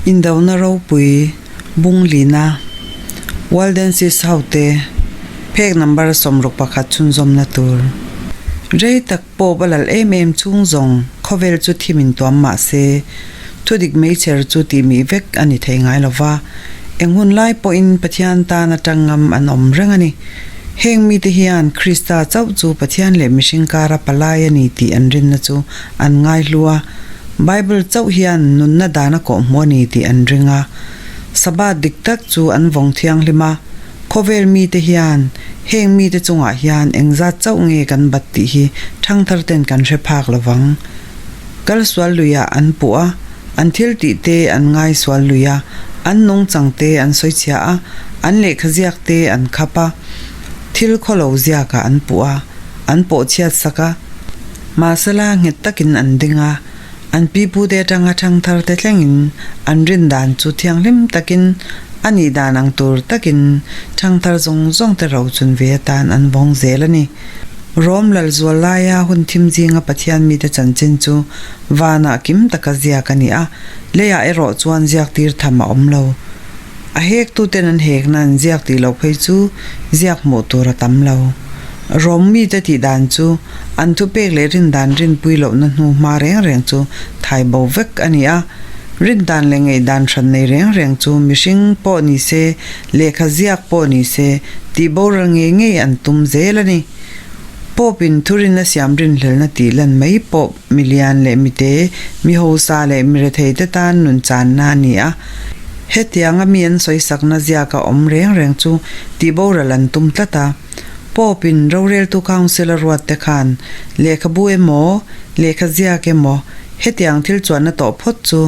Indona ropui bung lina Waldenses hote phek number 61 chhunzawmna tur rei tak pawp a lal em em chung zawng khawvel chu thim in tuam mah se thudik meichher chu tihmih vek a ni thei ngai lo va, eng hun lai pawhin Pathian tan atang ngam an awm reng a ni. Heng mite hian Krista chauh chu Pathian leh mihring kara palai a ni tih an rinna chu an ngaihlu a, Bible chauh hian nunna dan a kawhhmuh a ni tih an ring a. Sabbath dik tak chu an vawng thianghlim a, khawvel mite hian heng mite chungah hian engzat chauh nge kan bat tih hi thangthar ten kan hre phak lo vang. Kal sual luiah an puh a, an thil tih te an ngai sual lui a, an nungchang te an sawi chhia a, an lehkha ziak te an khap a, thil khawlo ziakah an puh a, an pawh chhiat sak a. Mahsela nghet takin an ding a, an pipute atanga thangthar te thlengin an rin dan chu thianghlim takin a nih dan ang tur takin thangthar zawng zawng te rochun ve atan an vawng zel a ni. Rom lal zual laia hun thim zinga Pathian mite chanchin chu vanah kim taka ziak a ni a, leiah erawh chuan ziak tir tham a awm lo. A hektuten an hekna an ziak tih loh phei chu ziak hmuh tur a tam lo. Rom mite tih dan chu an thupek leh rindan rinpui lohna hnu hma reng reng chu thai bo vek a ni a. Rindan leh ngaihdan hran nei reng reng chu mihring pawh ni se, lehkha ziak pawh ni se tih boral ngei ngei an tum zel a ni. Pope-in thurin a siam rinhlelna tih lan mai pawh milian leh mite, mi hausa leh mi retheite tan nun channa a ni a. Hetianga mi an sawisakna ziaka awm reng reng chu tih boral an tum tlat a. Pope-in roreltu council a ruat te khan lehkhabu emaw, lehkha ziak emaw hetiang thil chuanna tawh phawt chu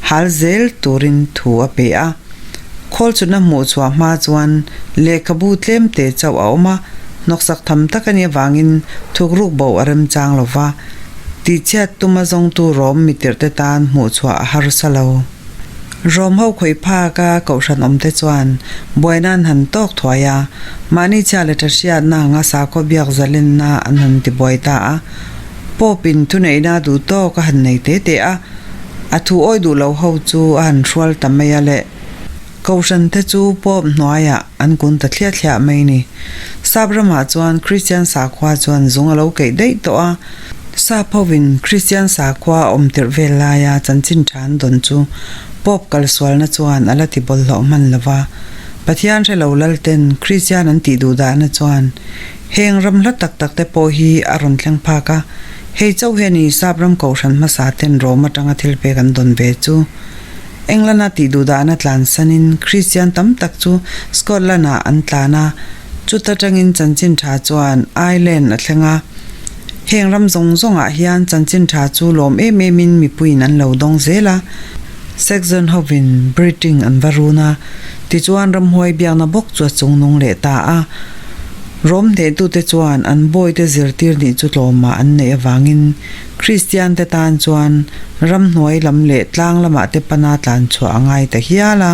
hal zel turin thu a pe a. Khawl chutna hmuh chhuah hma chuan lehkhabu tlem te chauh a awm a, hnawksak tham tak a nih avangin thukruk bo a remchang lo va, tihchhiat tuma zawngtu rawm mitirhte tan hmuh chhuah a harsa lo. Rawm ho khawih phak a kohhran awmte chuan buaina an han tawk thuai a, mahni chhia leh tha hriatna anga sakhaw biak zalenna an han tibuai ta a. Pope-in thuneihna duh tawk a han nei te te a, A thu awi duh lo ho chu a han hrual ta mai a le. Kohhran te chu Pope hnuaiah an kun ta thliah thliah mai ni. Sap ramah chuan Kristian sakhua chuan zung a lo keih daih tawh a. Sap hovin Kristian sakhua a awm tirh vel laia chanchin tha an dawn chu Pope kalsualna chuan a la ti bawlhhlawh hman lo va. Pathian hre lo lalten Kristian an tih duh dahna chuan Heng ram hla tak tak te pawh hi a rawn thleng phak a, hei chauh hian i Sap ram kohhran hmasa ten Rome atanga thil pek an dawn ve chu. England-a tih duhdahna tlan sanin Kristian tam tak chu Scotland-ah an tlan a, chuta tangin chanchin tha chuan Ireland a thleng a. Heng ram zawng zawngah hian chanchin tha chu lawm em emin mipuiin an lo dawng zel a. Saxon hovin Britain an va run a, tichuan ramhuai biakna bawk chu a chungnung leh ta a. Rom hnehtute chuan an bawite zirtir nih chu tlawmah an neih avangin Kristiante tan chuan ramhnuai lam leh tlang lamah te pana tlan chhuah a ngai ta hial a.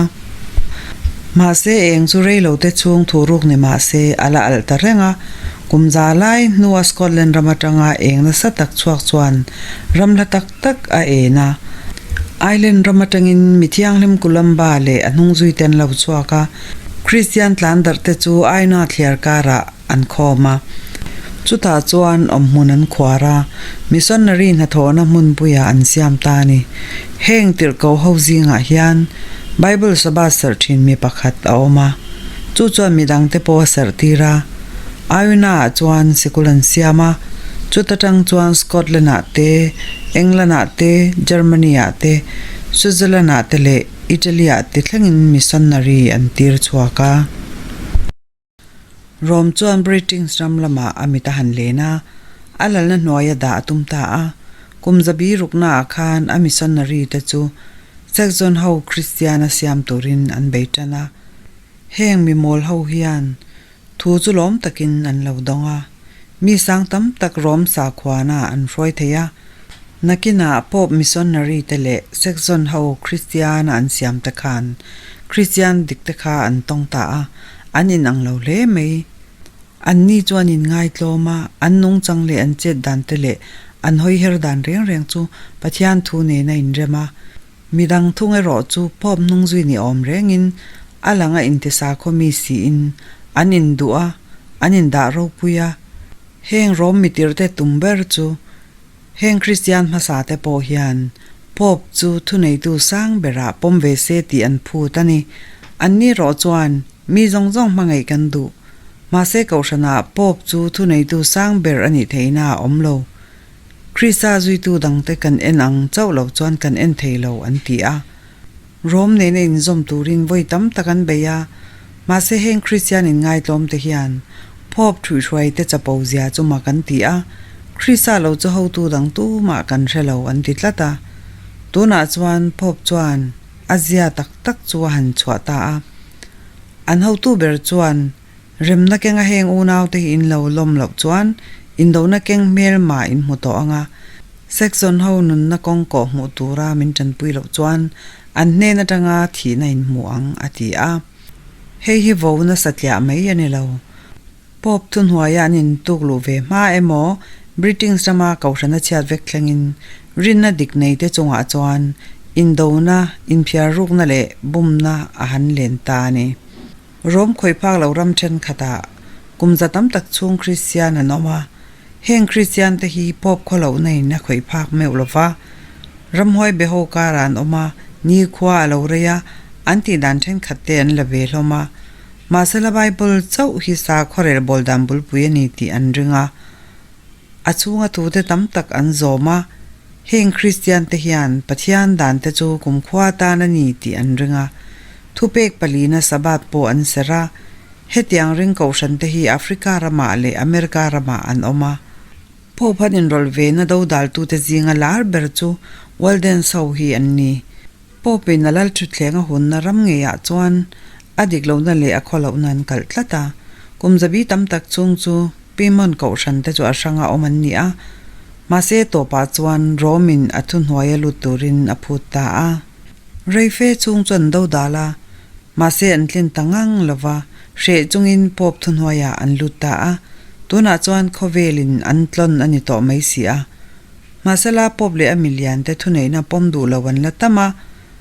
Mahse eng chu reilote chhung thuruk ni mahse a la alh ta reng a, kum za lai hnua Scotland ram atanga eng nasa tak chhuak chuan ram hla tak tak a en a. Ireland ram atangin mi thianghlim Columba leh a hnungzuite an lo chhuak a, Kristian tlan darh te chu Aina thliar karah an khawm a. Chutah chuan awmhmun an khuar a, missionary hnathawhna hmunpuiah an siam ta a ni. Heng tirhkoh ho zingah hian Bible Sabbath serh thin mi pakhat a awm a, chu chuan midangte pawh a serh tir a. Aina-ah chuan sikul an siam a, chuta tang chuan Scotland-ah te, England-ah te, Germany-ah te, Switzerland-ah te leh Italy-ah te thlengin missionary an tir chhuak a. Rome chuan Britain's ram lamah a mit a han len a, a lalna hnuaia dah a tum ta a. Kum zabi ruknaah khan a missionary te chu Saxon ho Kristian a siam turin an bei tan a. Heng mimawl ho hian thu chu lawm takin an lo dawng a, mi sang tam tak Rome sakhuana an hruai thei a. Nakinah Pope missionary te leh Saxon ho Kristian a an siam te khan Kristian dik te kha an tawng ta a, an inang lo hle mai. Anni chuan in ngaitlawm a, an nungchang leh an chet dan te leh an hawiher dan reng reng chu Pathian thu nen a inrem a. Midang thung erawh chu Pope hnungzui ni awm rengin a langa intisakhaw mi siin an induh a, an indah ropui a. Heng Rom mitirte tum ber chu heng Kristian hmasate pawh hian Pope chu thuneitu sang berah pawm ve se tih an phut a ni. Anni erawh chuan mi zawng zawng hmangaih kan duh. Mahse Kohhranah Pope chu thuneitu sang ber a nih theihna a awm lo. Krista zuitu dangte kan en ang chauh lo chuan kan en thei lo an ti a. Rom nena inzawm turin vawi tam tak an bei a, mahse heng Kristian inngaitlawmte hian Pope thuihhruaite chapo zia chu mak an ti a, Krista lo chu hotu dang tumah kan hre lo an ti tlat a. Tunah chuan Pope chuan a zia tak tak chu a han chhuah ta a. An hotu ber chuan Remna kenga heng unaute hi in lo lawm loh chuan indona keng hmelma in hmu tawh ang a, Saxon ho nunna kawng kawh hmuh tura min tanpui loh chuan an hnen atanga thihna in hmu ang, a ti a. Hei hi vo nasa tliah mai a ni lo. Pope thuhnuaia an intuk luh ve hma emaw Britings rama kohhrana chhiat vek thlengin rinna dik neite chungah chuan indona, inphiarrukna leh bumna a han len ta a ni. Rom khawihphak lo ram thenkhatah kum za tam tak chhung Kristian an awm a, heng Kristian te hi Pope khawlohna in a khawihphak meuh lo va, ramhuai be ho karah an awm a, nikhua a lo rei a, an tih dan thenkhat te an la ve hlawm a. Mahsela Bible chauh hi sakhaw relbawl dan bulpui a ni tih an ring a. A chhunga thute tam tak an zawm a, heng Kristian te hian Pathian dan te chu kumkhua atan a ni tih an ring a. Thupek palina Sabbath pawh an serh a, hetiang ring kohhran te hi Africa ramah leh America ramah an awm a. Pope han inrawlh ve na dodaltute zinga lar ber chu Waldens ho hi an ni. Pope in a lal thutthleng a hunna ram ngeiah chuan a dik lohna leh a khaw lohna an kalh tlat a. Kum zabi tam tak chung chu Piemont kohhran te chu a hranga awm an ni a, mahse tawpah chuan Rome in a thuhnuaia lut turin a phut ta a. Reife chung chu an do dal a, mahse an tlin ta ngang lo va, hreh chungin Pope thuhnuaiah an lut ta a, tunah chuan khawvelin an tlawn a ni tawh mai si a. Mahsela Pope leh a milian te thuneihna pawm duh lo an la tam a,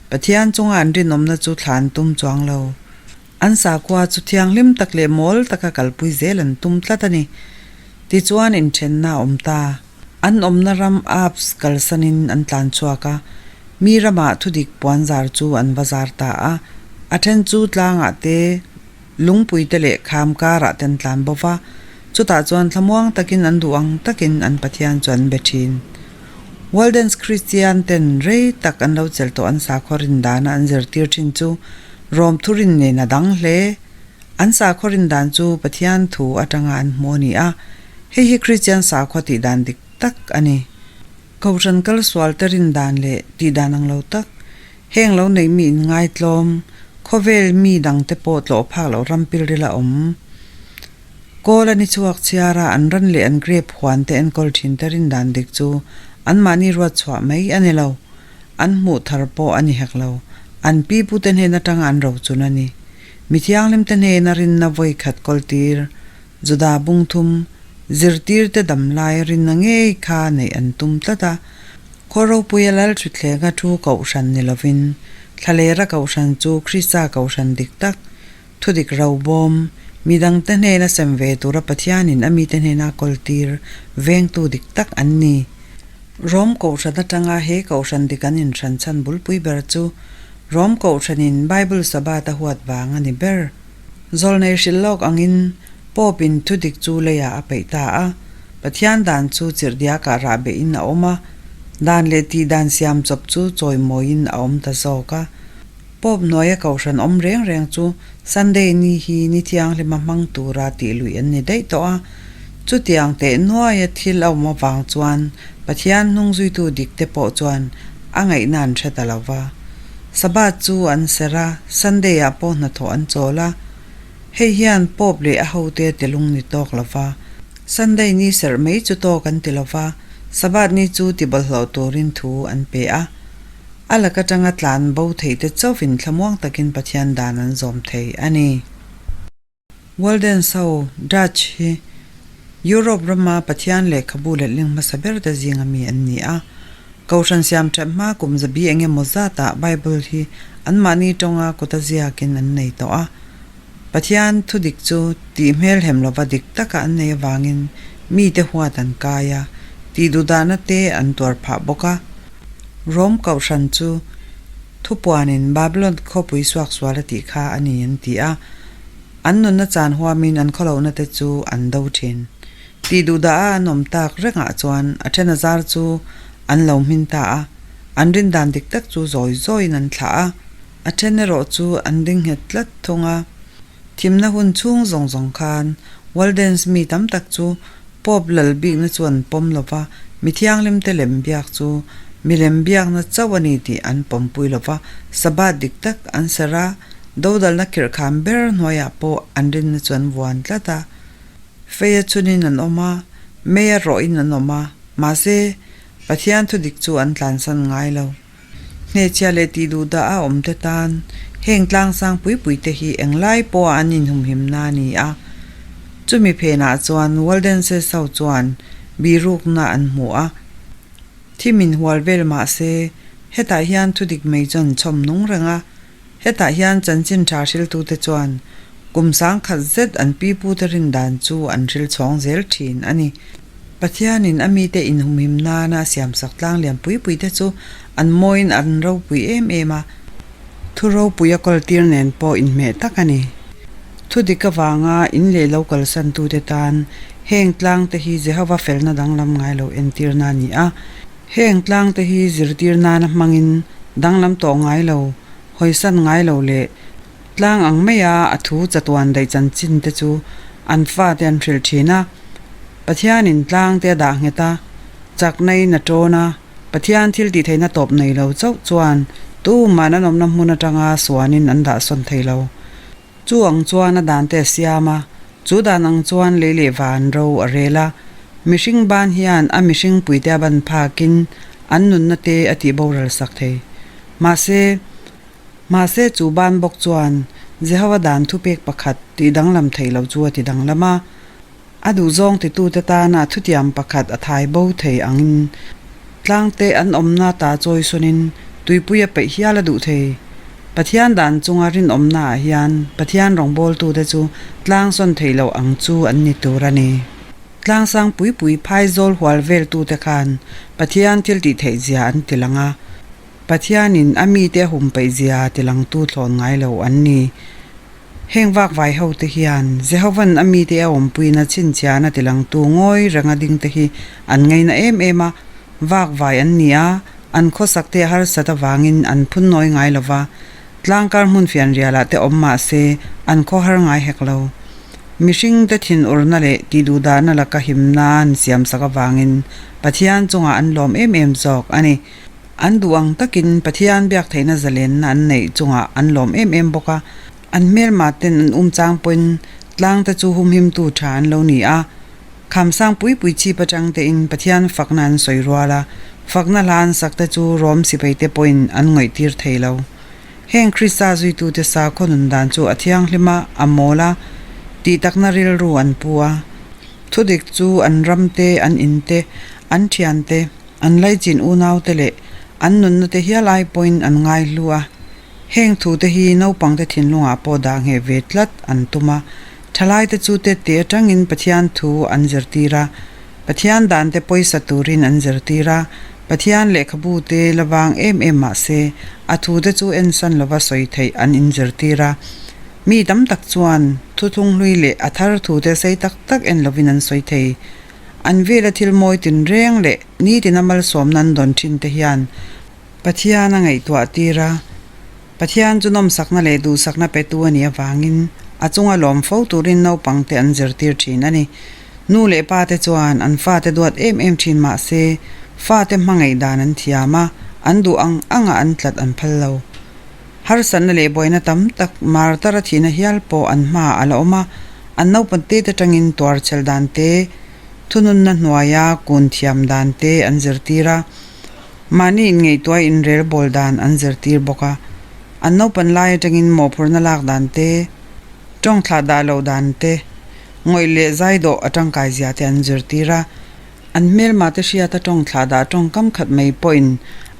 Pathian chunga an rinawmna chu thla an tum chuang lo. An sakhua chu thianghlim tak leh mawl taka kalpui zel an tum tlat a ni. Tichuan inthenna a awm ta. An awmna ram Alps kalsanin an tlan chhuak a, mi ramah thudik puanzar chu an va zar ta a, a then chu tlangah te, Lungpui te leh kham karah te an tlan bo va, chutah chuan thlamuang takin an duh ang takin an Pathian chu an be thin. Waldens Kristian ten rei tak an lo chelh tawh an sakhaw rin dana an zirtir thin chu Rom thurin nen a dang hle. An sakhaw rin dan chu Pathian thu atanga an hmu a ni a, hei hi Kristian sakhaw tih dan dik tak a ni. Kohhran kal sual te rin dan leh tih dan ang lo tak Heng lo neih mi inngaitlawm, khawvel mi dangte pawh tlawh phak loh ram pilril a awm. Kawl a ni chhuak chhiar a, an ran leh an grape huan te enkawl thin te rin dan dik chu anmahni ruat chhuah mai a ni lo. An hmuh thar pawh a ni hek lo. An pi pute hnen atanga an rochun a ni. Mi thianghlim te hnena rinna vawi khat kawltir, Juda bungthum, zirtirte damlai rinna ngei kha neih an tum tlat a. Khaw ropuia lal thuthlenga thu kohhran ni lovin, thlalera kohhran chu Krista kohhran dik tak, thudik robawm, midangte hnena sem ve tura Pathianin a mite hnena kawltir vengtu dik tak an ni. Rom kohhran atanga he kohhran dik an inhran chhan bulpui ber chu Rom kohhranin Bible Sabbath a huat vang a ni ber. Zawlnei hrilh lawk angin Pope-in thudik chu leiah a peih ta a, Pathian dan chu chirhdiakah rah behin a awm a, dan leh tih dan siam chawp chu chawimawiin a awm ta zawk a. Pope hnuaia kohhran awm reng reng chu Sunday ni hi ni thianghlima hmang tura tih luih an ni daih tawh a. Chutiang teh nuaia thil a awm avang chuan Pathian hnungzuitu dikte pawh chuan a ngaihna an hre ta lo va. Sabbath chu an serh a, Sunday-ah pawh hnathawh an chawl a. Hei hian Pope leh a hote telung ni tawk lo va, Sunday ni serh mai chu tawk an ti lo va, Sabbath ni chu ti bawlhhlawh turin thu an pe a. A lak atanga tlan bo theihte chauhin thlamuang takin Pathian dan an zawm thei a ni. Waldens ho, Dutch, hi Europe rama Pathian lehkhabu letling hmasa berte zinga mi an ni a. Kohhran siam that hma kum zabi eng emaw zatah Bible hi anmahni tawnga kuta ziakin an nei tawh a. Pathian thu dik chu tih hmelhem lova dik taka an nei avangin mite huat an kai a, tih duhdahna te an tuar phah bawk a. Rom Kohhran chu thupuanin Babylon khawpui suaksual a tih kha a ni an ti a, an nunna chan huamin an khawlohna te chu an do thin. Tih duhdah a an awm tak rengah chuan a then a zar chu an lo hmin ta a, an rindan dik tak chu zawi zawiin an thlah a. A then erawh chu an ding nghet tlat thung a. Thimna hun chhung zawng zawng khan Waldens mi tam tak chu Pope lal bikna chu an pawm lo va, mi thianghlimte lem biak chu mi lem biakna chauh a ni tih an pawmpui lo va, Sabbath dik tak an serh a, dodalna khirhkhan ber hnuaiah pawh an rinna chu an vuan tlat a. Feia chunin an awm a, meia rawhin an awm a, mahse, Pathian thudik chu an tlansan ngai lo. Hnehchhia leh tih duh dah a awmte tan heng tlangsang pui pui te hi englai pawha an inhumhimna a ni a. Chumi phenah chuan Waldenses ho chuan bihrukna an hmu a. Thim inhual vel mah se, hetah hian thudik mai chuan chhawm nung reng a. Hetah hian chanchin tha hriltute chuan kum sangkhat zet an pipute rin dan chu an hril chhawng zel thin a ni. Pathianin a mite inhumhim nana a siamsak tlang lian pui pui te chu an mawiin an ropui em em a, thu ropui a kawltir nen pawh inhmeh tak a ni. Thu dik avanga in leh lo kalsantute tan heng tlangte hi Jehova felna danglam ngai lo entirna a ni a. Heng tlangte hi zirtir nana hmangin danglam tawh ngai lo, hawisan ngai lo leh tlang ang maia a thu chatuan daih chanchin te chu an fate an hrilh thin a. Pathianin tlangte a dah nghet a, chaknain a tawn a, Pathian thil tih theihna tawp nei lo chauh chuan tuman an awmna hmun atanga suanin an dah sawn thei lo. Chu ang chuan a dante a siam a, chu dan ang chuan lei leh van ro a rel a. Mihring ban hian a mihring puite a ban phakin an nunna te a tih boral sak thei. Mahse, mahse chu ban bawk chuan Jehova dan thupek pakhat tih danglam theih loh chu a ti danglam a. A duhzawng titute tana thutiam pakhat a thai bo thei angin tlangte an awmna ta chawi sawnin tuipui a peih hial a duh thei. Pathian dan chunga rinawmnaah hian Pathian rawngbawltute chu tlang sawn theih loh ang chu an ni tur a ni. Tlangsang pui pui phaizawl hual veltute khan Pathian thil tih theih zia an ti lang a, Pathianin a mite a hum peih zia ti langtu thlawn ngai lo an ni. Heng vakvai hote hian Jehovan a mite a awmpuina chhinchhiahna tilangtu ngawi renga dingte hi an ngaina em em a, vakvai an ni a, an khawsakte a harsat avangin an phun nawi ngai lo va, tlangkar hmun fianrialah te awm mah se an khawhar ngai hek lo. Mihringte thinurna leh tihduhdahna laka himna an siamsak avangin Pathian chungah an lawm em em zawk a ni. An duh ang takin Pathian biak theihna zalenna an neih chungah an lawm em em bawk a, an hmelma ten an um chang pawhin tlangte chu humhimtu tha an lo ni a. Khamsang pui pui chhip atang tein Pathian fakna an sawi rual a, fakna hla an sak te chu Rom sipaite pawhin an ngawihtir thei lo. Heng Krista zuitute sakhaw nun dan chu a thianghlim a, a mawl a, tih takna rilru an pu a. Thudik chu an ram te, an in te, an thian te, An laichin unaute leh an nunna te hial ai pawhin an ngai hlu a, heng thute hi naupangte thinlungah pawh dah ngheh ve tlat an tum a. Thalaite chu tette atangin Pathian thu an zirtir a, Pathian dante pawisa turin an zirtir a, Pathian lehkhabute la vang em em mah se a thute chu ensan lova sawi theih an inzirtir a. Mi tam tak chuan thuthlung hlui leh a thar thute sei tak tak en lovin an sawi thei. An vela thil mawi tinreng leh nitina malsawmna an dawn thin te hian Pathian a ngaihtuah tir a, Pathian chu nawmsakna leh duhsakna petu a nih avangin a chunga lawm fo turin naupangte an zirtir thin a ni. Nu leh pa te chuan an fate duat em em thin mah se fate hmangaih dan an thiam a, an duh ang anga an tlat an phal lo. Harsatna leh buaina tam tak martar a thihna hial pawh an hmaah a la awm a, an naupang te atangin tuar chhel dan te, thununna hnuaia kun thiam dan te an zirtir a, mahni inngaihtuah inrel bawl dan an zirtir bawk a. An naupan lai atangin mawhphurhna lak dan te, tawngthlah dah loh dan te, ngawih leh zaidawh a tangkai zia te an zirtir a. An hmelmate hriata tawng thlah dah tawngkam khat mai pawhin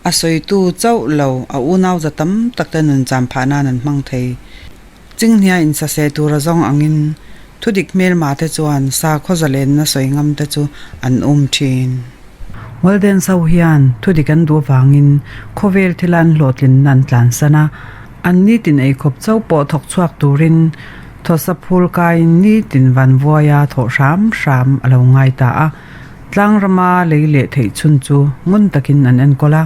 a sawitu chauh lo a unau za tam tak te nun cham phah nan an hmang thei. Chinghnia insaseh tura zawng angin thudik hmelmate chuan sakhaw zalenna sawi ngam te chu an um thin. Walden Sau hian thudik an duh avangin khawvel thila an hlawhtlinna an tlansan a, an nitin eikhawp chauh pawh thawk chhuak turin Thawsa phul kaiin nitin van vuaia thawh hram hram a lo ngai ta a, tlang rama lei leh theih chhun chu ngun takin an enkawl a,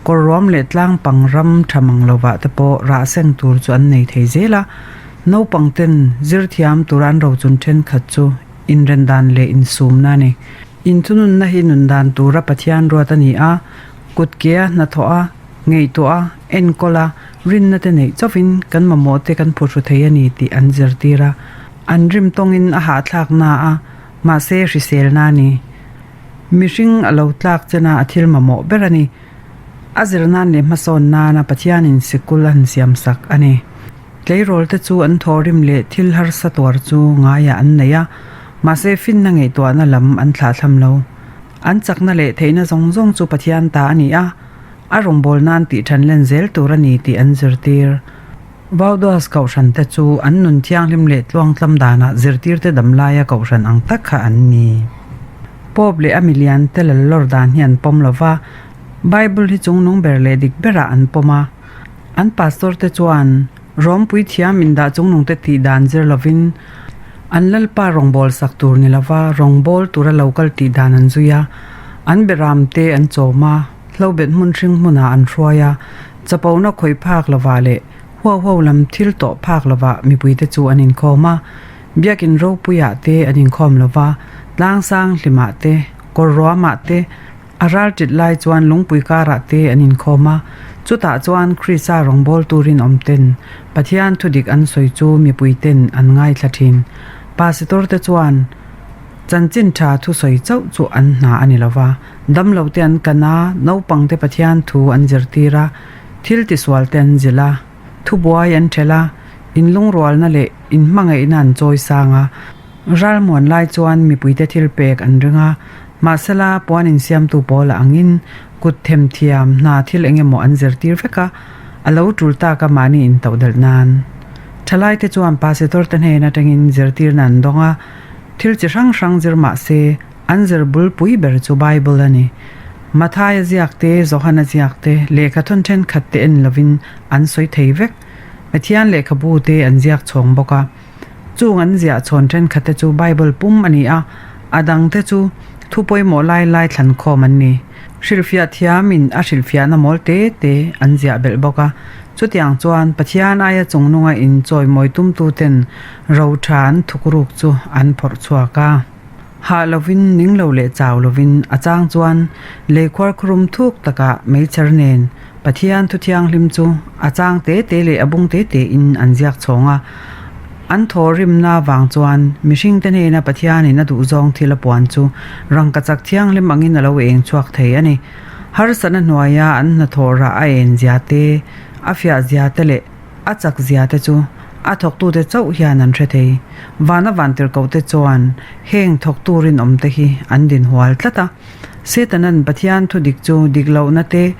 kawr ruam leh tlang pang ram tha mang lovah te pawh rah seng tur chu an nei thei zel a, naupang ten zir thiam tura an rochun thenkhat chu inren dan leh insumna a ni. Inthununna hi nun dan tura Pathian ruat a ni a, kutkea hnathawh a, Ngaihtuah a, enkawl a, rinna te neih chauhin kan mamawh te kan phuhru thei a ni tih an zirtir a. An rim tawngin a hahthlak na a, mahse hriselna a ni. Mihring a lo tlak chena a thil mamawh ber a ni. A zir nan leh hmasawn nana Pathianin sikul a han siam sak a ni. Tleirawl te chu an thawhrim leh thil harsa tuar chu ngaiah an nei a, mahse finna ngaihtuahna lam an thlahthlam lo. An chakna leh theihna zawng zawng chu Pathian ta a ni a, a rawngbâwl nân tih ṭhan len zêl tûr a ni tih an zirtîr. Vauduas kohhran te chu an nun thianghlim leh tluangtlam dânah zirtîrte dam laia kohhran ang tak kha an ni. Pope leh a milian te lal lawr dan hi an pawm lo va, Bible hi chungnung ber leh dik berah an pawm a. An pastor te chuan Rom puithiam indah chungnungte tih dan zir lovin an Lalpa rawngbâwl sak tûr ni lova rawngbâwl tûra lo kal tih dan an zui a, an beram te an châwm a, hlobet hmun hring hmunah an hruai a, chapona khawih phâk lovah leh huau huau lam thil tawh phâk lovah mipuite chu an inkhâwm a, biakin ropuiah te an inkhâwm lova, tlângsâng hlimah te, kawr ruamah te, A ral ṭit lai chuan lungpui karah te an inkhawm a, chutah chuan Krista rawngbâwl turin awm ten Pathian thudik an sawi chu mipui ten an ngaithla ṭhin. Pasitor te chuan chanchin ṭha thusawi chauh chu an hna a ni lo va, damlo te an kan a, naupang te Pathian thu an zirtir a, thil tisual te an zilh a, thubuai an ṭhelh a, inlungrualna leh inhmangaihna an chawi sang a, Ralmuan lai chuan mipuite thil pek an ring a, mahsela puan insiamtu pawl a angin kut themthiam hna thil eng emaw an zirtir vek a, a lo tul tak a mahni intohdelh nan. Thalaite chuan pasitor te hnen atangin zirtirna an dawng a, thil chi hrang hrang zir mah se an zir bulpui ber chu Bible a ni. Mathaia ziak te, Johana ziak te, lehkha thawn thenkhat te en lovin an sawi thei vek. Pathian lehkhabu te an ziak chhawng bawk a. Chung an ziah chhawn thenkhatte chu Bible pum a ni a, a dangte chu thu pawimawh lai lai thlan khawm an ni. Hrilhfiah thiamin a hrilhfiahna mawl te te an ziah belh bawk a. Chutiang chuan Pathian aia chungnunga inchawimawi tumtuten ro tha an thukruk chu an phawrh chhuak a. Hah lovin, ning lo leh chau lovin a chang chuan lei khuarkhurum thuk takah meichher nen Pathian thu thianghlim chu a chang te te leh a bung te te in an ziak chhawng a. An thawhrimna vang chuan mihringte hnena Pathianin a duhzawng thil a puan chu rangkachak thianghlim angin a lo eng chhuak thei a ni. Harsatna hnuaia an hnathawh rah a en zia te, a fiah zia te leh a chak zia te chu a thawktute chauh hian an hre thei. Vana vantirhkohte chuan heng thawktu rinawmte hi an dinhual tlat a. Setanan Pathian thu dik chu dik lohna te,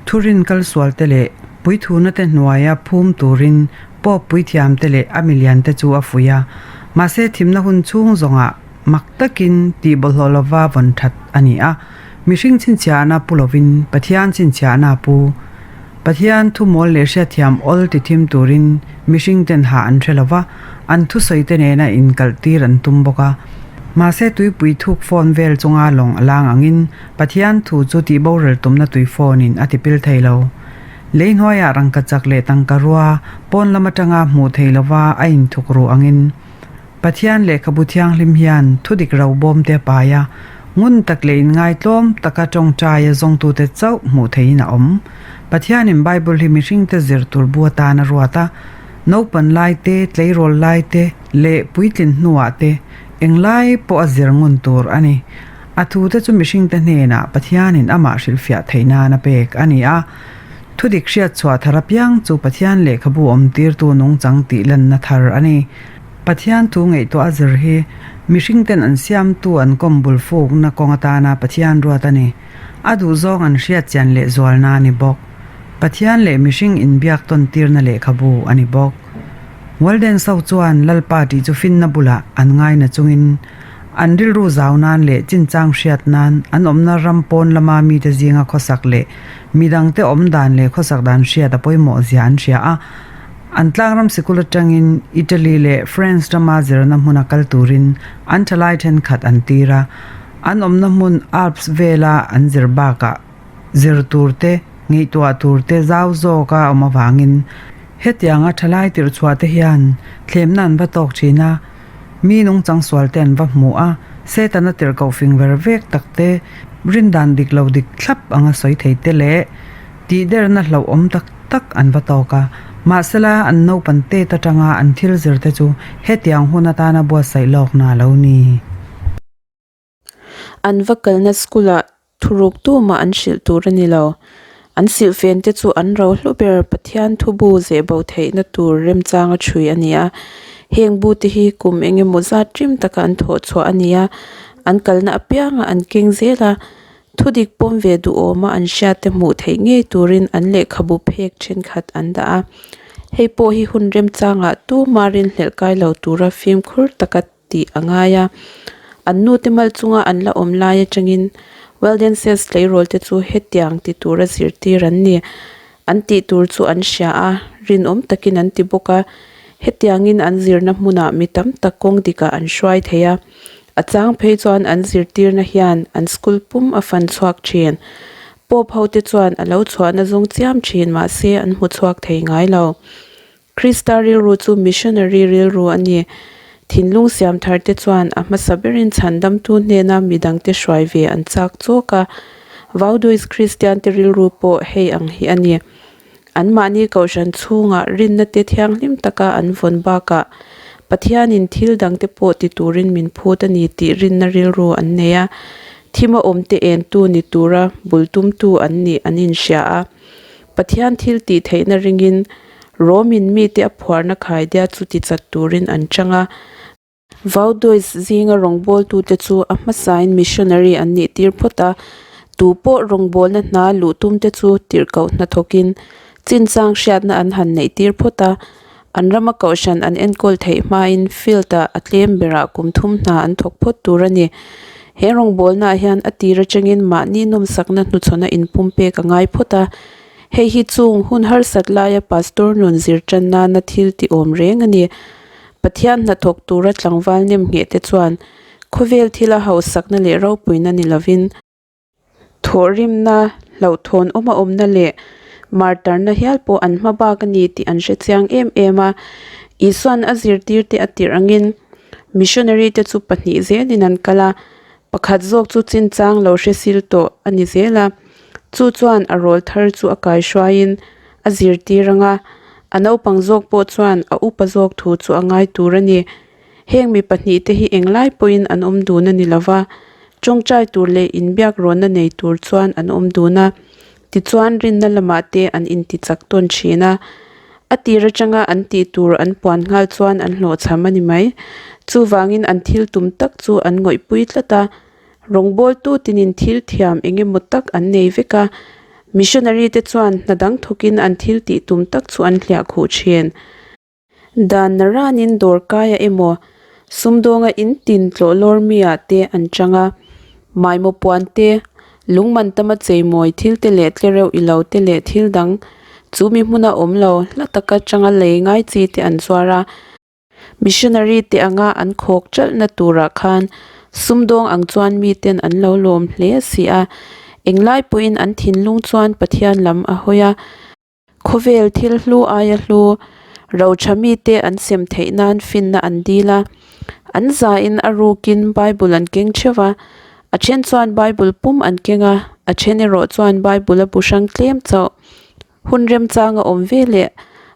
thurin kalsual te leh puithuna te hnuaia phum turin Pope puithiam te leh a milian te chu a fuih a. Mahse thimna hun chhung zawngah mak takin tih bawlhhlawh lova vawn that a ni a. Mihring chhinchhiahna pu lovin Pathian chhinchhiahna a pu. Pathian thu mawl leh hriatthiam awl ti thim turin mihring ten hah an hre lova, an thusawi te nena inkalh tir an tum bawk a. Mahse tuipui thuk phone vel chunga lawng a lang angin Pathian thu chu tih boral tumna tui phone in a ti pil thei lo. Lei hnuaiah rangkachak leh tangka rua pawn lam atanga hmuh thei lova a inthuk ru angin Pathian lehkhabu thianghlim hian thudik ro bawm te a pai a, ngun tak leh inngaitlawm taka tawngtaia zawngtute chauh hmuh theihin a awm. Pathianin Bible hi mihringte zir tur bu atan a ruat a, naupan lai te, tleirawl lai te leh puitlin hnuah te englai pawh a zir ngun tur a ni. A thute chu mihringte hnenah Pathianin amah hrilhfiah theih nan a pek a ni a. Thudik hriatchhuah thar apiang chu Pathian lehkhabu awmtirtu nungchang tih lanna thar a ni. Pathian thu ngaihtuah a zir hi mihringten an siamtu an kawm bul fukna kawng atana Pathian ruat a ni. A duhzawng an hriat chian leh zualna a ni bawk. Pathian leh mihring inbiak tawn tirna lehkhabu a ni bawk. Walden so chuan Lalpa tih chu finna bulah an ngaina chungin an rilru zau nan leh chinchang hriat nan an awmna ram pawn lama mite zinga khawsak leh midangte awm dan leh khawsak dan hriat a pawimawh zia an hria a. An tlangram sikul atangin Italy leh France rama zirna hmuna kal turin an thalai thenkhat an tir a, an awmna hmun Alps vela an zir bakah zir tur te, ngaihtuah tur te zau zawk a awm avangin hetianga thalai tirh chhuah te hian thlemna an va tawk thin a, mi nungchang sual te an va hmu a, Setana tirhkoh fing ver vek tak te, rindan dik lo dik thlap anga sawi thei te leh tihderna hlauhawm tak tak an va tawk a, mahsela an naupan tet atanga an thil zir te chu hetiang hun atana buatsaih lawkna a lo ni. An va kalna school-ah thuruk tumah an hrilh tur a ni lo. An silhfen te chu an ro hlu ber Pathian thubu zehbo theihna tur remchanga chhui a ni a. Heng bu te hi kum eng emaw zat rim taka an thawh chhuah a ni a, an kalna apiangah an keng zel a. Thudik pawm ve duhawma an hriat te hmuh theih ngei turin an lehkhabu phek thenkhat an dah a. Hei pawh hi hun remchangah tuma rinhlelh kai lo tura fimkhur taka tih a ngai a. An nute mal chunga an la awm lai atangin Waldenses tleirawl te chu hetiang ti tura zirtir an ni. An tih tur chu an hria a, rinawm takin an ti bawk a. Hetiangin an zirna hmunah mi tam tak kawng dikah an hruai thei a. A chang phei chuan an zirtirna hian an school pum a fan chhuak thin. Pope hote chuan a lo chhuahna zawng chiam thin mahse an hmu chhuak thei ngai lo. Krista rilru chu missionary rilru a ni. Thinlung siam thar te chuan a hmasa berin chhandamtu hnena midangte hruai ve an chak chawk a. Vaudois Kristian te rilru pawh hei ang hi a ni. Anmahni kohhran chhungah rinna te thianghlim taka an vawn bakah Pathianin thil dangte pawh ti turin min phut a ni tih rinna rilru an nei a. Thima awmte entu ni tura bul tumtu an nih an inhria a. Pathian thil tih theihna ringin Rom-in mite a phuarna khaidia chu tichat turin an chang a. Vaudois zinga rawngbawltute chu a hmasain missionary an nih tir phawt a, tu pawh rawngbawlna hna luh tumte chu tirhkoh hnathawkin chinchang hriatna an han neih tir phawt a. An rama kohhran an enkawl theih hmain field-ah a tlem berah kum thum hna an thawk phawt tur a ni. He rawngbawlnaah hian a tir atangin mahni nawmsakna hnuchhawna inpumpek a ngai phawt a. Hei hi chung hun harsat laia pastor nun zir tan nana thil ti awm reng a ni. Pathian hnathawk tura tlangval nem ngheh te chuan khawvel thila hausakna leh ropuina ni lovin, Thawhrimna, hlauhthawn awm a awmna leh martarna hial pawh an hma bak a ni tih an hre chiang em em a. Isua'n a zirtirte a tirh angin missionary te chu pahnih zelin an kal a, pakhat zawk chu chinchang lo hre sil tawh a ni zel a. Chu chuan a rawl thar chu a kaihruaiin a zirtir ang a, a naupang zawk pawh chuan a upa zawk thu chu a ngai tur a ni. Heng mi pahnihte hi englai pawhin an awm dun a ni lo va, tawngtai tur leh inbiak rawnna nei tur chuan an awm dun a, tichuan rinna lamah te an intichak tawn thin a. A tir atanga an tih tur an puan nghal chuan an hlawhchham a ni mai. Chuvangin an thil tum tak chu an ngawihpui tlat a, rawngbawltu tinin thil thiam eng emaw tak an nei vek a, missionary te chuan hna dang thawkin an thil tih tum tak chu an hliah khuh thin. Dan naranin dawrkaia emaw sumdawnga in tin tlawh lawr mi-ah te an chang a, maimaw puan te, lungman tama cheimawi thil te leh tlereuh i lo te leh thil dang chu mi hmuna awm lo hla taka changa lei ngai chi te an zuar a. Missionary te anga an khawk ṭalhna turah khan sumdawng ang chuan miten an lo lawm hle si a, englai pawhin an thinlung chuan Pathian lam a hawi a. Khawvel thil hlu aia hlu, roṭha mite an sem theih nan finna an dil a. An zain a rukin Bible an keng theuh va, a then chuan Bible pum an keng a, a then erawh chuan Bible a bu hrang tlem chauh. Hun remchang a awm ve leh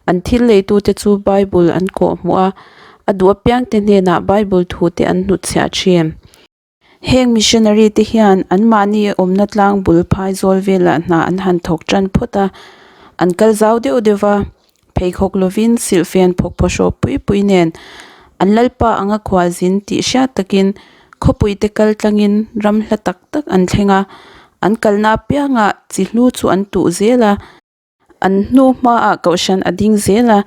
an thil leitute chu Bible an kawh hmuh a, a duh apiangte hnenah Bible thute an hnutchhiah thin. Heng missionary te hian anmahni awmna tlang bul phai zawl velah hna an han thawk tan phawt a, an kal zau deuh deuh va, pheikhawk lovin silhfen phawk phaw hrawh pui pui nen An Lalpa anga khualzin tih hriat takin khawpuite kal tlangin ram hla tak tak an thleng a, an kalna apiangah chi hlu chu an tuh zel a. An hnu hmaah kohhran a ding zel a,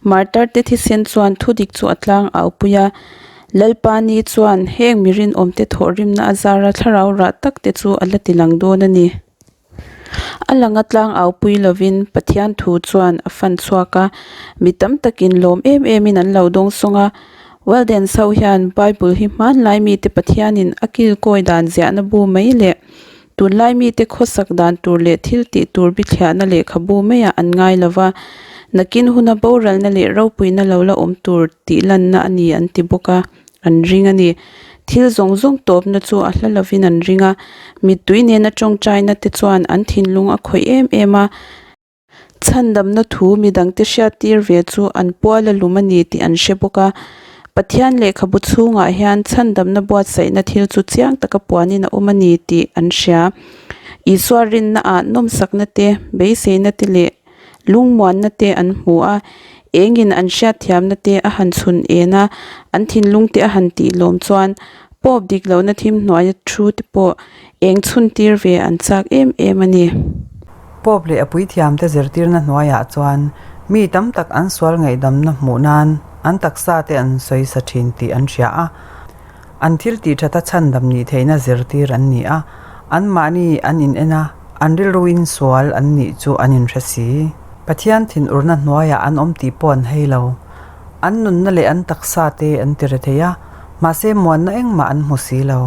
martar-te thisen chuan thudik chu a tlang au pui a. Lalpa ni chuan heng mi rinawmte thawhrimna a zara thlarau rah takte chu a la tilang dawn a ni. A langa tlang au pui lovin Pathian thu chuan a fan chhuak a, mi tam takin lawm em emin an lo dawng sawng a. Walden Sau hian Bible hi hmanlai mite Pathianin a kilkawi dan ziahna bu mai leh Tunlai mite khawsak dan tur leh thil tih tur bithliahna lehkhabu maiah an ngai lo va, nakin huna boralna leh ropuina lo la awm tur tih lanna a ni an ti bawk a, an ring a ni. Thil zawng zawng tawpna chu a hla lovin an ring a, mittui nena tawngtaina te chuan an thinlung a khawih em em a. Chhandamna thu midangte hriattir ve chu an pual a lum a ni tih an hre bawk a. Pathian lehkhabu chhungah hian chhandamna buatsaihna thil chu chiang taka puanin a awm a ni tih an hria. Isua rinnaah nawmsakna te, beiseina te leh lungmuanna te an hmu a. Engin an hriatthiamna te a han chhun en a, an thinlung te a han tih lawm chuan pawp dik lohna thim hnuaia thu te pawh eng chhuntir ve an chak em em a ni. Pope leh a puithiamte zirtirna hnuaiah chuan mi tam tak an sual ngaihdamna hmuh nan an taksa te an sawi sa thin tih an hria a. An thil tih thata chhandam nih theihna zirtir an ni a, anmahni an in en a, an rilruin sual an nih chu an inhre si. Pathian thinurna hnuaiah an awm tih pawh an hei lo. An nunna leh an taksa te an ti re thei a, mahse muanna engmah an hmu si lo.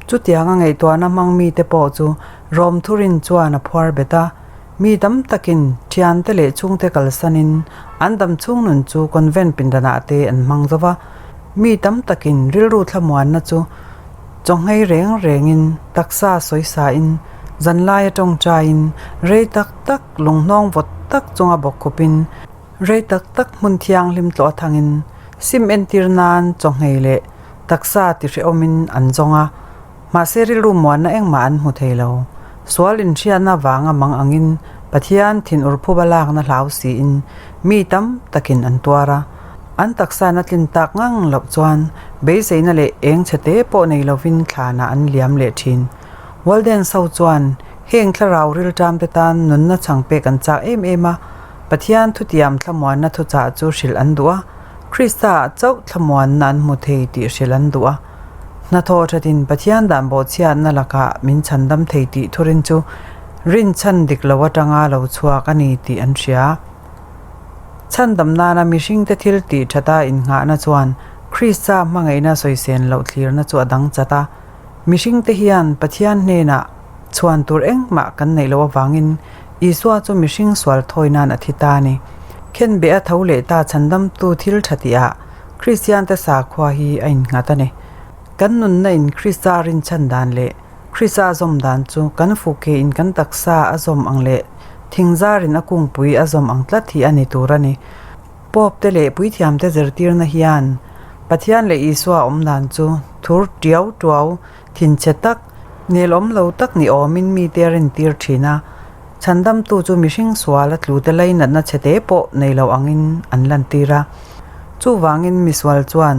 Chutianga ngaihtuahna hmang mite pawh chu Rom thurin chuan a phuar bet a, mi tam takin thiante leh chhungte kalsanin an dam chhung nun chu convent pindanah te an hmang zo va, mi tam takin rilru thlamuanna chu chawnghei reng rengin taksa sawisain zanlaia tawngtaiin rei tak tak lunghnawng vawt tak chunga bawk khupin rei tak tak hmun thianghlim tlawh athangin sim entir nan chawnghei leh taksa tihrehawmin an zawng a. Mahse rilru muanna engmah an hmu thei lo. Sual inhriatna vanga mang angin Pathian thinur phuba lakna hlau siin mi tam takin an tuar a. An taksa na tlin tak ngang loh chuan beiseina leh eng chhe te pawh nei lovin thlanah an liam leh thin. Walden so chuan heng thlarau rilṭam te tan nunna chhang pek an chak em em a, Pathian thutiam thlamuanna thuchah chu hrilh an duh a, Krista ah chauh thlamuanna an hmu thei tih hrilh an duh a. Hnathawh thatin Pathian dan bawhchhiatna lakah min chhandam thei tih thurin chu rinchhan dik lo atanga lo chhuak a ni tih an hria. Chhandam nana mihringte thil tih thata innghahna chuan Krista hmangaihna sawisen loh thlirna chu a dang chat a. Mihringte hian Pathian hnenah chhuan tur engmah kan neih loh avangin Isua chu mihring sual thawi nan a thi ta a ni. Khenbeh a tho leh ta chhandamtu thil tha tihah Kristiante sakhua hi a innghat a ni. Kan nunna in Krista rinchhan dan leh Krista a zawm dan chu kan fuke in kan taksa a zawm ang leh thingzar in a kungpui a zawm ang tlat hi a ni tur a ni. Pope te leh puithiamte zirtirna hian Pathian leh Isua awm dan chu thur tiau tuau, thinchhe tak, nelawm lo tak ni awmin mite a rintir thin a. Chhandamtu chu mihring sual a tlute lainatna chhete pawh nei lo angin an lantir a. Chuvangin misual chuan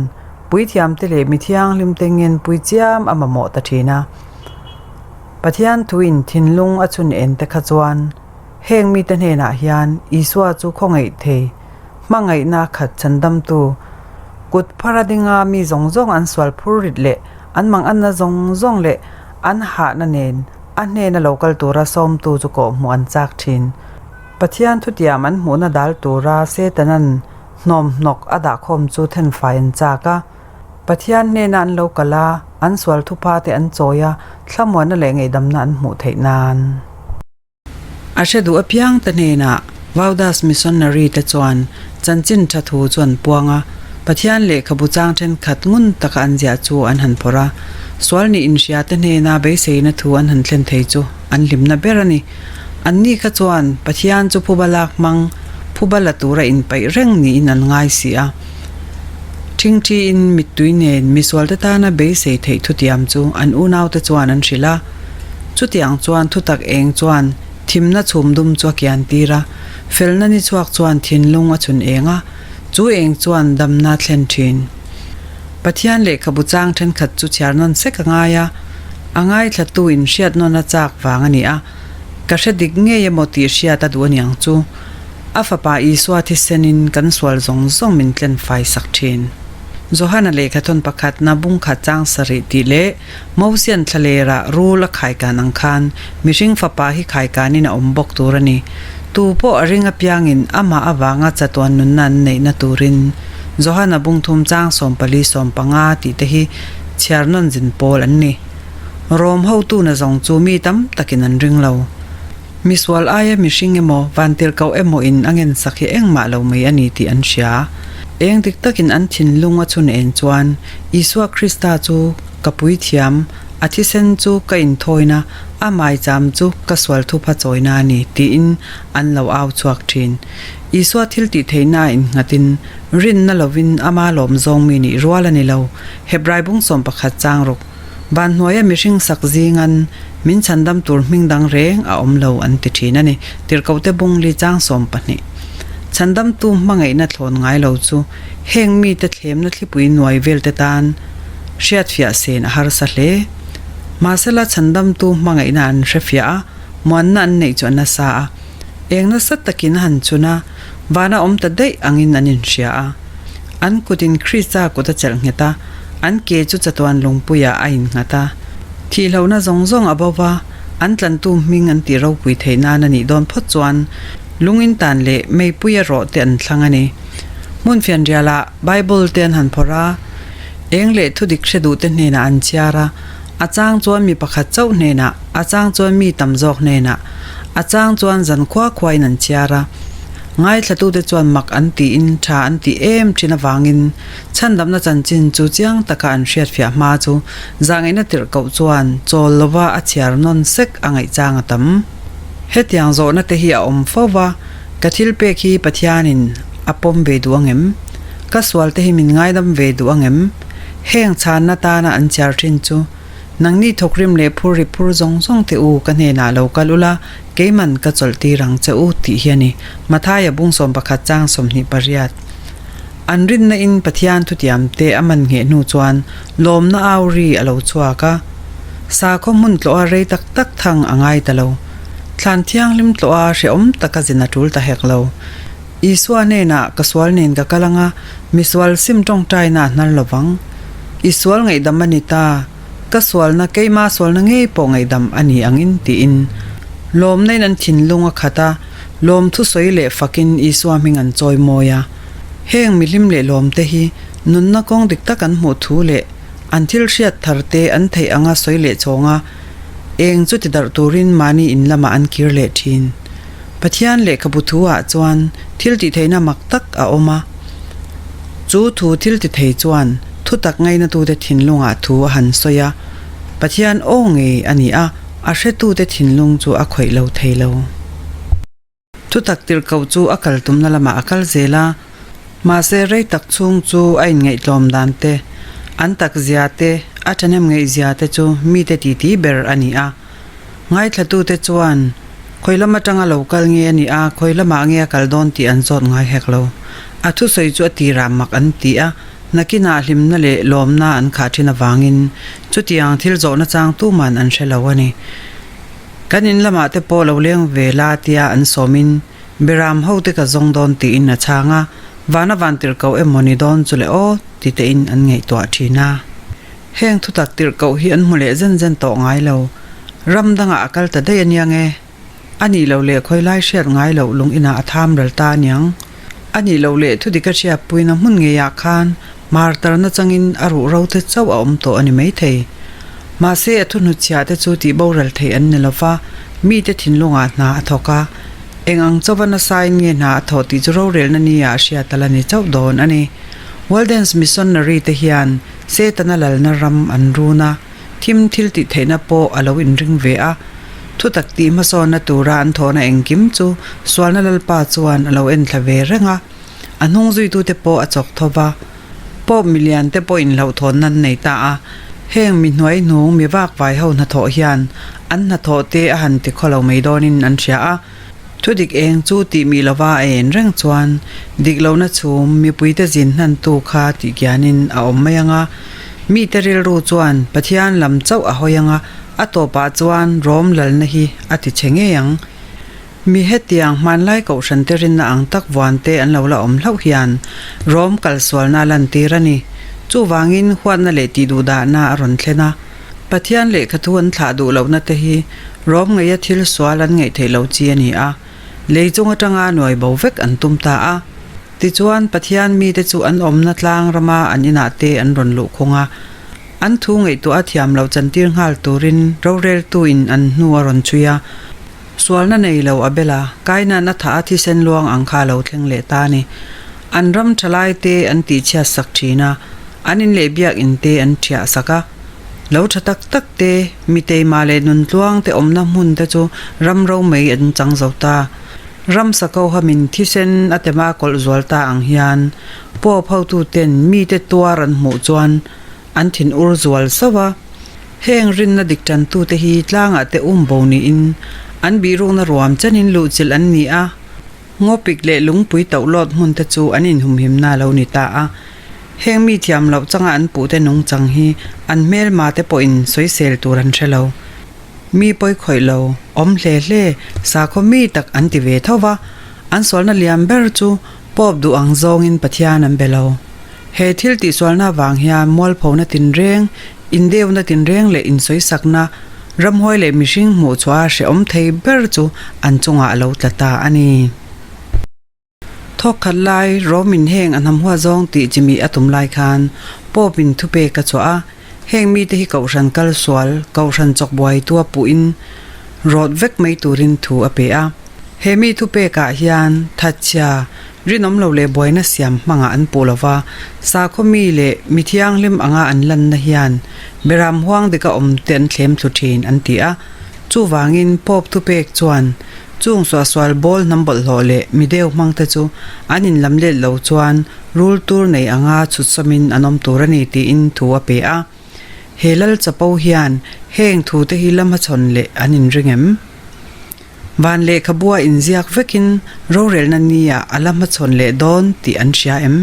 puithiamte leh mi thianghlimte ngenpui chiam a mamawh ta thin a. Pathian thuin thinlung a chhun en te kha chuan heng mite hnenah hian Isua chu khawngaih thei, hmangaihna khat chhandamtu, kut phara dinga mi zawng zawng an sual phur rit leh an manganna zawng zawng leh an hahna nen A hnena lo kal tura sawmtu chu kawhhmuh an chak thin. Pathian thutiam an hmuhna dal tura Setanan hnawmhnawk a dahkhawm chu thenfai an chak a. Pathian hnena an lo kal a, an sual thupha te an chawi a, thlamuanna leh ngaihdamna an hmuh theih nan. A hre duh apiang te hnenah Vaudas Missionary te chuan chanchin tha thu chu an puang a, Pathian lehkhabu chang thenkhat ngun taka an ziah chu an han phawrh a, sual nih inhria te hnena beiseina thu an han thlen thei chu an hlimna ber a ni. Anni kha chuan Pathian chu phuba lak hmang, phuba la tura inpaih reng niin an ngai si a. Thingthiin mittui nen misualte tana beisei theih thutiam chu an unaute chuan an hrilh a. Chutiang chuan thutak eng chuan thimna chhum dum chu a kian tir a, felna ni chhuak chuan thinlung a chhun eng a, chu eng chuan damna a thlen thin. Pathian lehkhabu chang thenkhat chu chhiar nawn sek a ngai a, a ngaithlatu in hriat nawn a chak vang a ni a, ka hre dik ngei emaw tih hriat a duh aniang chu. A fapa Isua thisenin kan sual zawng zawng min tlen fai sak thin. Johana lehkhathawn pakhatna bungkhat chang sarih tih leh Mosian thlalerah rul a khaikan ang khan mihring fapa hi khaikanin a awm bawk tur a ni. Tu pawh a ring apiangin amah avanga chatuan nunna an neihna turin Johana bungthum chang 14 15 tih te hi chhiar nawn zin pawl an ni. Rom hotu na zawng chu mi tam takin an ring lo. Misual aia mihring emaw, vantirhkoh emaw in a ngensak hi engmah lo mai a ni tih an hria. Eng dik takin an thinlung a chhun en chuan, Isua Krista chu ka puithiam, a thisen chu ka inthawina, a maicham chu ka sual thupha chawina a ni, tiin an lo au chhuak thin. Isua thil tih theihna a innghatin, rinna lovin ama lawm zawng mi nih rual a ni lo. Hebrai bung 11 chang ruk. Van hnuaia mihring sak zingan min chhandam tur hming dang reng a awm lo an ti thin a ni. Tirhkohte bung li chang 20. Chhandamtu hmangaihna thlawn ngai lo chu heng mite thlemna thlipui nuai velte tan hriatfiah sen a harsa hle. Mahsela chhandamtu hmangaihna an hrefiah a, muanna an neih chu a nasa a. Eng nasa takin a han chun a, vana awm ta daih angin an inhria a. An kutin Krista kut a chelh nghet a, an ke chu chatuan lungpuiah a innghat a. Thihlohna zawng zawng a bo va, an tlantu hming an tih ropui theih nan a nih dawn phawt chuan lung intan leh meipui a rawh te an thlang a ni. Hmun fianrialah Bible te an han phawrh a, eng leh thudik hre duh te hnenah an chhiar a, a chang chuan mi pakhat chauh hnenah, a chang chuan mi tam zawk hnenah, a chang chuan zan khua khuain an chhiar a. Ngaithlatute chuan mak an tiin tha an tih em thin avangin chhandamna chanchin chu chiang taka an hriatfiah hma chu zahngaihna tirh koh chuan chawl lova a chhiar nawn sek a ngaihchang a tam. Hetiang zawhna te hi a awm fo va, ka thil pek hi Pathianin a pawm ve duh angem? Ka sual te hi min ngaidam ve duh angem? Heng chhanna tana an chhiar thin chu nangni thawkrim leh phur ri phur zawng zawng te u ka hnenah lo kal ula, Keiman ka chawlh tir ang che u tih hi a ni. Mathaia bung 11 chang 28. An rinna in Pathian thutiam te a man ngheh hnu chuan lawmna au ri a lo chhuak a. Sakhaw hmun tlawha rei tak tak thang a ngai ta lo. Thlan thianghlim tlawha hrehawm taka zin a tul ta hek lo. Isua hnenah ka sual nen ka kal anga misual sim tawngtaina a hnar lovang. I sual ngaihdam a ni ta. Ka sualna keima sualna ngei pawh ngaihdam a ni angin tiin lawmna in an thinlung a khat a, lawm thusawi leh fakin Isua hming an chawi mawi a. Heng mihlim leh lawmte hi nunna kawng dik tak an hmuh thu leh an thil hriat thar te an theih anga sawi leh chawnga eng chu ti darh turin mahni in lamah an kir leh thin. Pathian lehkhabu thu ah chuan thil tih theihna mak tak a awm a. Chu thu thil ti thei chuan thutak ngainatute thinlungah thu a han sawi a, Pathian aw ngei a ni a, a hretute thinlung chu a khawih lo thei lo. Thutak tirhkoh chu a kal tumna lamah a kal zel a, mahse rei tak chhung chu a inngaihtlawm dan te, an tak zia te, a thahnem ngeih zia te chu mite titi ber a ni a. Ngaithlatute chuan khawi lam atanga lo kal nge a nih a, khawi lamah nge a kal dawn tih an zawt ngai hek lo. A thusawi chu a tirah mak an ti a, nakinah hlimna leh lawmna an khah thin avangin chutiang thil zawhna chang tuman an hre lo a ni. Kan in lamah te pawh lo leng ve la tia an sawmin Beram hote ka zawng dawn tiin a chhang a, vana vantirhkoh emaw ni dawn chu le aw ti tein an ngaihtuah thin a. Heng thutak tirhkoh hi an hmu leh zen zen tawh ngai lo. Ram dangah a kal ta daih a nia nge? A nih loh leh khawi lai hriat ngai loh lung inah a tham ral ta a niang. A nih loh leh thudik a hriatpuina hmun ngeiah khan martarna changin a ruh ro te chauh a awm tawh a ni maithei. Mahse a thuhnutchhiah te chu tih boral theih an ni lova, mite thinlungah hna a thawk a. Eng ang chauva nasain nge hna a thawh tih chu rorelna nia a hriat a la ni chauh dawn a ni. Waldens Missionary te hian Setana lalna ram an run a, thim thil tih theihna pawh a lo inring ve a. Thutak tih hmasawnna tura an thawhna engkim chu sualna Lalpa chuan a lo enthla ve reng a, a hnung zuitute pawh a chawk tho va. Pope milian te pawh inhlauhthawnna an nei ta a, heng mi hnuai hnung mi vakvai ho hnathawh hian an hnathawh te a han ti khaw lo mai dawnin an hria a. Thudik eng chu tih mi lova a en reng chuan dik lohna chhum mipuite zin hnantu kha tih kianin a awm mai ang a. Mite rilru chuan Pathian lam chauh a hawi ang a, a tawpah chuan Rom lalna hi a ti chhe ngei ang. Mi hetiang hmanlai kohhrante rinna ang tak vuante an lo la awm hlauh hian Rom kalsualna a lantir a ni. Chuvangin huatna leh tihduhdahna a rawn thlen a. Pathian lehkhathu an thlah duh lohna te hi Rom ngeia thil sual an ngaih theih loh chi a ni a, lei chung atanga nuai bo vek an tum ta a. Tichuan Pathian mite chu an awmna tlang rama an inah te an rawn luh khung a, an thu ngaihtuah a thiam loh chantir nghal turin roreltuin an hnu a rawn chhui a. Sualna nei lo a bel a, Kaina'n a thah a thisen luang ang kha a lo thleng leh ta a ni. An ram thalai te an tihchhiat sak thin a, an in leh biakinn te an thiah sak a. Lo tha tak tak te, mi teima leh nuntluang te awmna hmun te chu ram ro mai an chang zo ta. Ram sakoha min thisen a tema kawlh zual ta ang hian Pope hotu ten mite tuar an hmuh chuan an thin ur zual sauh a. Heng rinna dik tantute hi tlangah te um bo niin an bihrukna ruam chenin luhchilh an ni a, ngawpik leh lungpui tohlawt hmun te chu an inhumhimna a lo ni ta a. Heng mi thiam loh changa an puhte nungchang hi an hmelma te pawhin sawisel tur an hre lo. Mi pawi khawih lo, awm hle hle, sakhaw mi tak an ti ve tho va, an sualna lian ber chu Pope duh ang zawngin Pathian an be lo. He thil tihsualna avang hian mualphona tinreng, indeuna tinreng leh insawisakna, ramhuai leh mihring hmuh chhuah a hrehawm thei ber chu an chungah a lo tla ta a ni. Thawk khat lai Romin heng a hnam hua zawng tih chimih a tum lai khan Pope in thupek a chhuah a, heng mite hi kohhran kal sual, kohhran chawkbuai tua puhin rawt vek mai turin thu a pe a. He mi thupekah hian thatchhia, rinawm lo leh buaina siam hmangah an puh lo va, sakhaw mi leh mi thianghlim anga an lanna hian beram huang dika awmte an thlem thlu thin an ti a. Chuvangin Pope thupek chuan chung suahsual bawl hnam bawlhhlawh leh mi deu hmangte chu an inlam let lo chuan rul tur nei anga chhutsawmin an awm tur a ni tiin thu a pe a. He lal chapo hian heng thute hi la hmachhawn leh an inring em? Van lehkhabua inziak vekin rorelna nia a la hmachhawn leh dawn tih an hria em?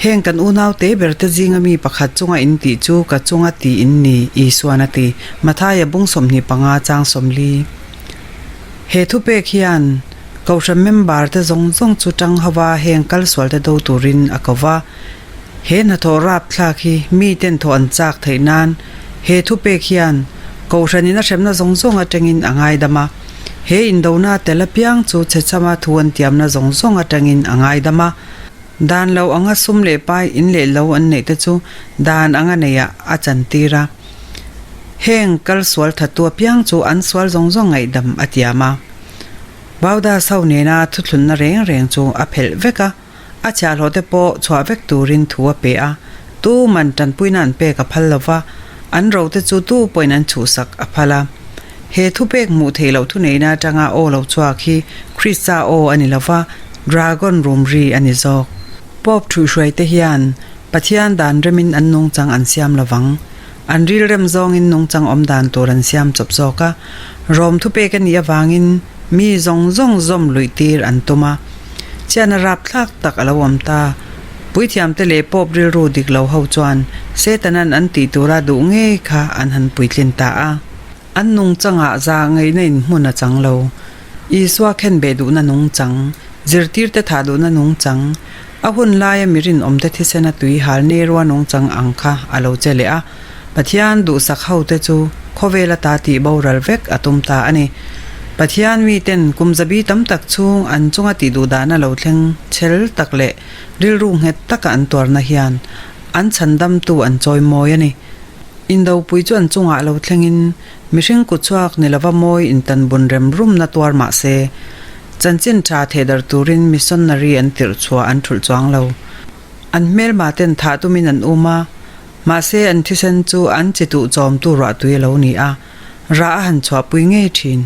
Heng kan unau te ber te zinga mi pakhat chunga in tih chu ka chunga ti in ni, Isuan a ti, Mathaia bung 25 chang 40. He thupek hian Kohhran member te zawng zawng chu tang hova heng kal sual te do turin a ko va. He hnathawh rapthlak hi mi ten thawh an chak theih nan he thupek hian Kohhranin a hremna zawng zawng atangin a ngaidam a. He indona tel apiang chu chhechhama thu an tiamna zawng zawng atangin a ngaidam a. Dan lo anga sum leh pai in leh lo an neih te chu dan anga neiah a chantir a. Heng kal sual thattu apiang chu an sual zawng zawng ngaihdam a tiam a. Baudas ho nena thuthlunna reng reng chu a phelh vek a. A chhiahhlawh te pawh chhuah vek turin thu a pe a, tu man tanpuina an pek a phal lo va, an ro te chu tu pawhin an chhuhsak a phal a. He thupek hmuh theih loh thuneihna atanga aw lo chhuak hi Krista aw a ni lo va, dragon rum ri a ni zawk. Pope thuihhruai te hian Pathian dan remin an nungchang an siam lo vang. An rilrem zawngin nungchang awm dan tur an siam chawp zawk a, Rom thupek a nih avangin mi zawng zawng zawm luih tir an tum a. Chian a rapthlak tak a lo awm ta. Puithiamte leh Pope rilru dik lo ho chuan Setanan an tih tura duh ngei kha an han puitlin ta a. An nungchangah za ngaihna in hmun a chang lo. Isua khenbeh duhna nungchang, zirtirte thah duhna nungchang, a hun laia mi rinawmte thisena tui hal Nerua nungchang ang kha a lo che leh a. Pathian duhsak hote chu khawvel ata tih boral vek a tum ta a ni. Pathian miten kum zabi tam tak chhung an chunga tih duhdahna lo thleng chhel tak leh rilru nghet taka an tuarna hian an chhandamtu an chawimawi a ni. Indopui chu an chungah lo thlengin mihring kutchhuak ni lova mawi intanbun rem rumna tuar mah se, chanchin tha thehdar turin missionary an tirh chhuah an thulh chuang lo. An hmelma ten thah tumin an um a, mahse an thisen chu an chi tuh chawmtu ruahtui a lo ni a, rah a han chhuahpui ngei thin.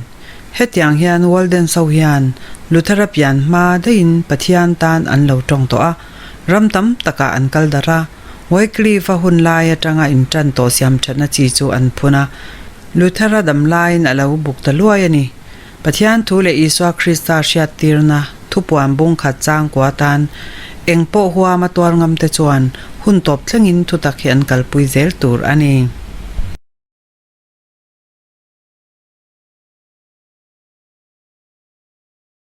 Hetiang hian Walden so hian Luthera pian hma daihin Pathian tan an lo tawng tawh a, ram tam takah an kal darh a, Wycliffe-a hun lai atanga intan tawh siam thatna chi chu an phun a, Luthera dam laiin a lo buk ta luai a ni. Pathian thu leh Isua Krista hriattirna thupuan bung khat changkua atan eng pawh huama tuar ngamte chuan hun tawp thlengin thutak hi an kalpui zel tur a ni.